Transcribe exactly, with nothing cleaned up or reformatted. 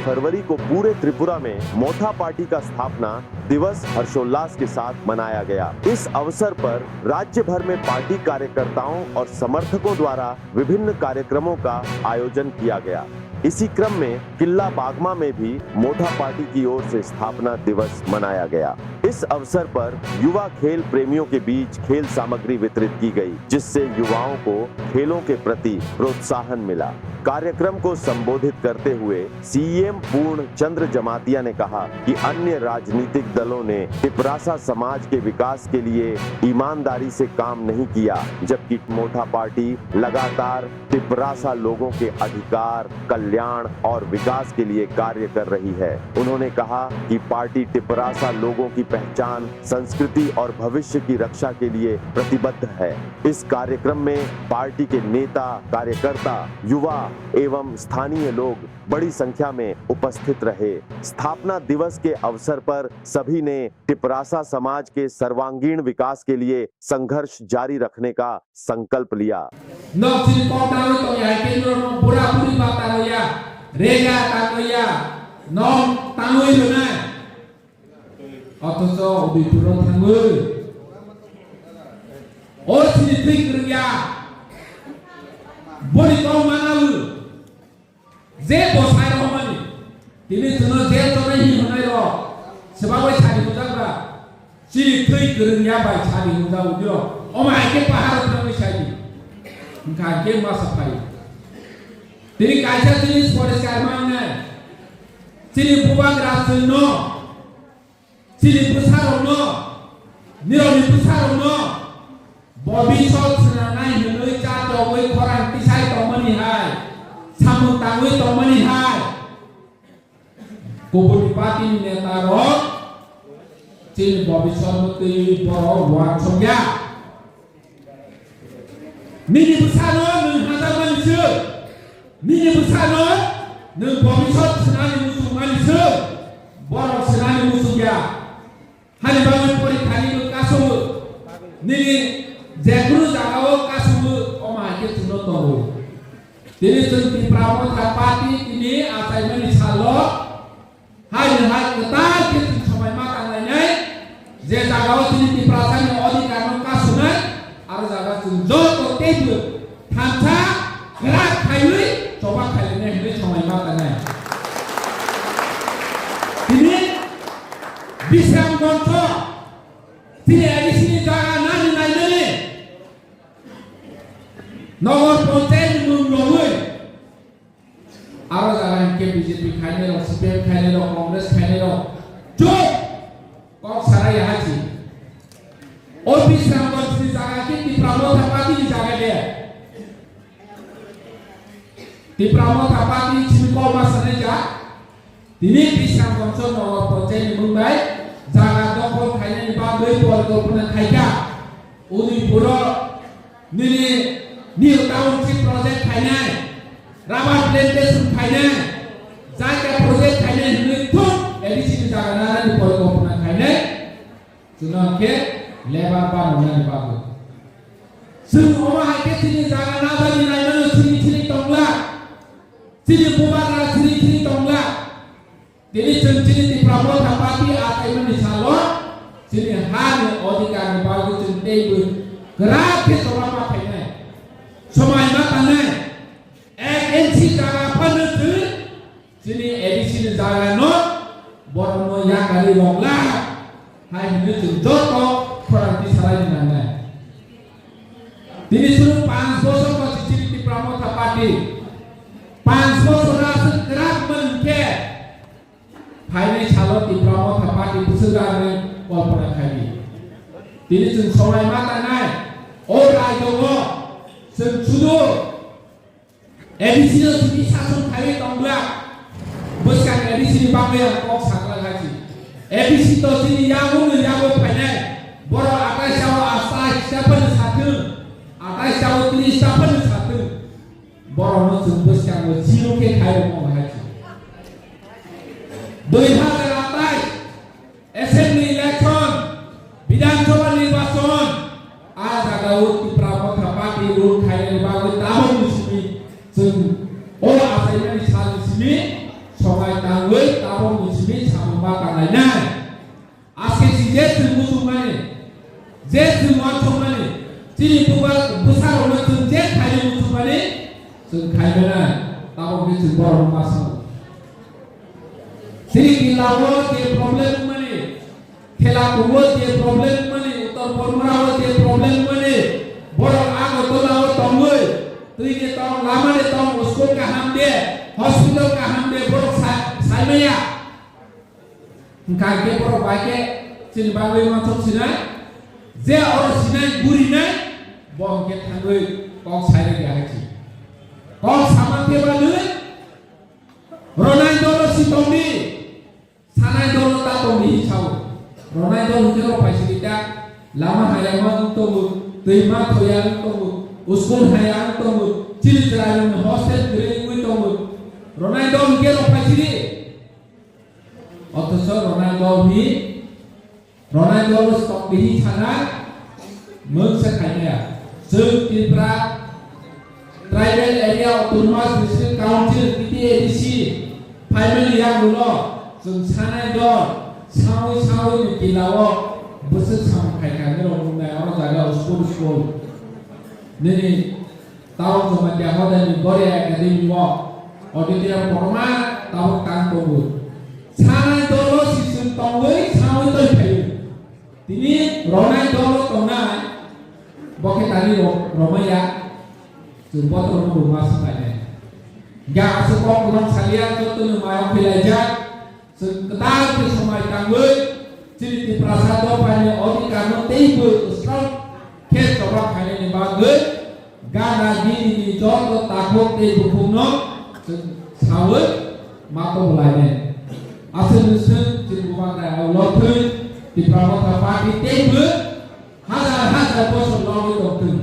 फरवरी को पूरे त्रिपुरा में मोठा पार्टी का स्थापना दिवस हर्षोल्लास के साथ मनाया गया। इस अवसर पर राज्य भर में पार्टी कार्यकर्ताओं और समर्थकों द्वारा विभिन्न कार्यक्रमों का आयोजन किया गया। इसी क्रम में किला बागमा में भी मोठा पार्टी की ओर से स्थापना दिवस मनाया गया। इस अवसर पर युवा खेल प्रेमियों के बीच खेल सामग्री वितरित की गई, जिससे युवाओं को खेलों के प्रति प्रोत्साहन मिला। कार्यक्रम को संबोधित करते हुए सीएम पूर्ण चंद्र जमातिया ने कहा कि अन्य राजनीतिक दलों ने तिपरासा समाज के विकास के लिए ईमानदारी से काम नहीं किया, जबकि मोठा पार्टी लगातार तिपरासा लोगों के अधिकार, कल्याण और विकास के लिए कार्य कर रही है। उन्होंने कहा कि पार्टी तिपरासा लोगों की पहचान, संस्कृति और भविष्य की रक्षा के लिए प्रतिबद्ध है। इस कार्यक्रम में पार्टी के नेता, कार्यकर्ता, युवा एवं स्थानीय लोग बड़ी संख्या में उपस्थित रहे। स्थापना दिवस के अवसर पर सभी ने तिपरासा समाज के सर्वांगीण विकास के लिए संघर्ष जारी रखने का संकल्प लिया। Nok chini kok tangwi tongya, hai khe norok bura buri ba tangwi ya, rega tangwi ya, nok tangwi rwnai. Othocho Udaipuro thangwi. O chini thwi kwrwngya. Boni kok manalu. Je bo sai rohormani, tini chwngno je chonai hi hwnai rok, swbagwi sadi hwnjak ba, chini thwi kwrwngya bai sadi hwnjak udio, omo hai khe paharo thangwi sadi, hwnkha khe masa phai. Tini kaisa jinis poriskar mangnai, chini bubagra chwngno, chini bwsarokno, nirokni bwsarokno bobisot swnamnai hwnwi cha tongwi khorang tisai tongmani hai, samung tangwi tongmani hai, kubuni party ni neta rok chini bobisot no twiwi borok uansukya. Nini bwsano nwng hajakmani se. Nini bwsano nwng bobisot swnani muchungmani se. Borok swnani muchungya. Hani bagwi porikhani bo kasowo. Nini jekunu jagao kasowo, omo hai khe chwngno tongo. Tini chwng Tipra Motha Party tini achaimani salo. Haino hai kwtal khe chwng somai ma tanglainai, je jagao chini Tiprasani odhikarno kasonai, aro jaga chwng joto teibo thansa kwrak khaiwi choba khailainai hwnwi somai ma tangnai. Tini Bisramganjo chini A D C ni jaga nani nainani Nagar Panchayat ni mung logwi. Aro jaga hinkhe B J P khainai rok, C P M khainai rok, Congress khainai rok, chuk kok sarai ya hachi. O Bisramganj ni jaga khe Tipra Motha Party ni jaga de. Tipra Motha Party simi kok ma sanai ja. Tini Bisramganj Nagar Panchayat ni mung bai jaga dokhol khainani bagwi porikolpona khaikha. Udaipuro nini New Township project khainai, rubber plantation khainai, Jaika project khainai hwnwi thuk A D C ni jaga nanani porikolpona khainai. Chwngno khe labour ba rwnani bagwi. Chwng omo hai khe chini jaga nadani naimano sini sini tongla. Chini bubagra sini sini tongla. Tini chwng chini Tipra Motha Party achaimani salo chini hani odhikarni bagwi chwng teibo kwrak khe choba ma khainai. Somai ma tangnai. Ek inchi jaga phano chwng chini A D C ni jagano borokno yakari rokla hai hwnwi chwng joto khorang tisalaini nangnai. Tini chwng panch bosor kochi chini Tipra Motha Party. Panch bosor aswk kwrak man khe Phainai salo Tipra Motha Party bwswk rwnai kolpona khaidi. Tini chwng somai ma tangnai, o raijao chwng sudu A D C no simi sason khaiwi tongla, bwskang A D C ni bagwi ang kok sakla khachi. A D C to chini yago no yago phainai, borok atai sao astai staphano sathung, atai sao tris staphano sathung. Borokno chwng bwskango zero khe khairokma bahai se. Dui hazar atais assembly election, Bidhan Sabha nirbachon, a jagao Tipra Motha Party rule khainani bagwi tabukni simi chwng o achaimani salni simi sonai tang Nai, aske si je chwng muchungmani, je chwng wansokmani, chini buba bwsarokno chwng je khaini muchungmani, chwng khaimanai, tabok khe chwng borokno ma swngo. Chini jila o je problem wngmani, Khela kubo je problem wngmani, Uttor Bormora o je problem wngmani, borok Agartala o tongwi, twi de tong, lama de tong, school kaham de, hospital kaham de, borok sa-, saimaya. Hwnkha khe borok bai khe chini bagwi uansuk sinai, je oro sinai, burinai, bo hwnkhe thangwi kok sairwkya hai si. Kok sama khe bagwi ronai dolo si tongdi. Sanai dolo ta tongdi hi sao. Ronai dol hwnkhe rok phaisidi ta. Lama hayang ma wng tongo, twima thoya wng tongo, school haya wng tongo, chini chwrairokni hostel kwrwi wngwi tongo. Ronai dol hwnkhe rok phaisidi. Othocho ronai dol hi, ronai dol stokdi hi sana, mungsa khaimaya. Chwng Tripura Tribal Area Autonomous District Council, T T A D C, phaimani yagulo chwng sanai dol sawi sawi ni jila o bwswk samung khaikha hinwi rok nuknai oro jaga school school. Nini Town Jamatia Hodani Goria Academy o auditorium kotorma tabuk tang tongo. Sanai dolo si chwng tongwi sawi tongphaio. Tini ronai dolo tongnai, bo khe tani ro-, romaya, chwng botorokno rwma swkhainai. Hwnkhe aswk kok kwbang salia, jotono mayung philaijak, chwng kwtal khe swmai tangwi, chini Tiprasa dophani odhikarno teibo swrang khe choba khainani bagwi, Gana gini ni joto takhuk tei bukhukno chwng sawi ma tonglainai. Aswk ni swng chini bubagra o lothwi Tipra Motha Party teibo hazar hazar bosor logwi tongthwng.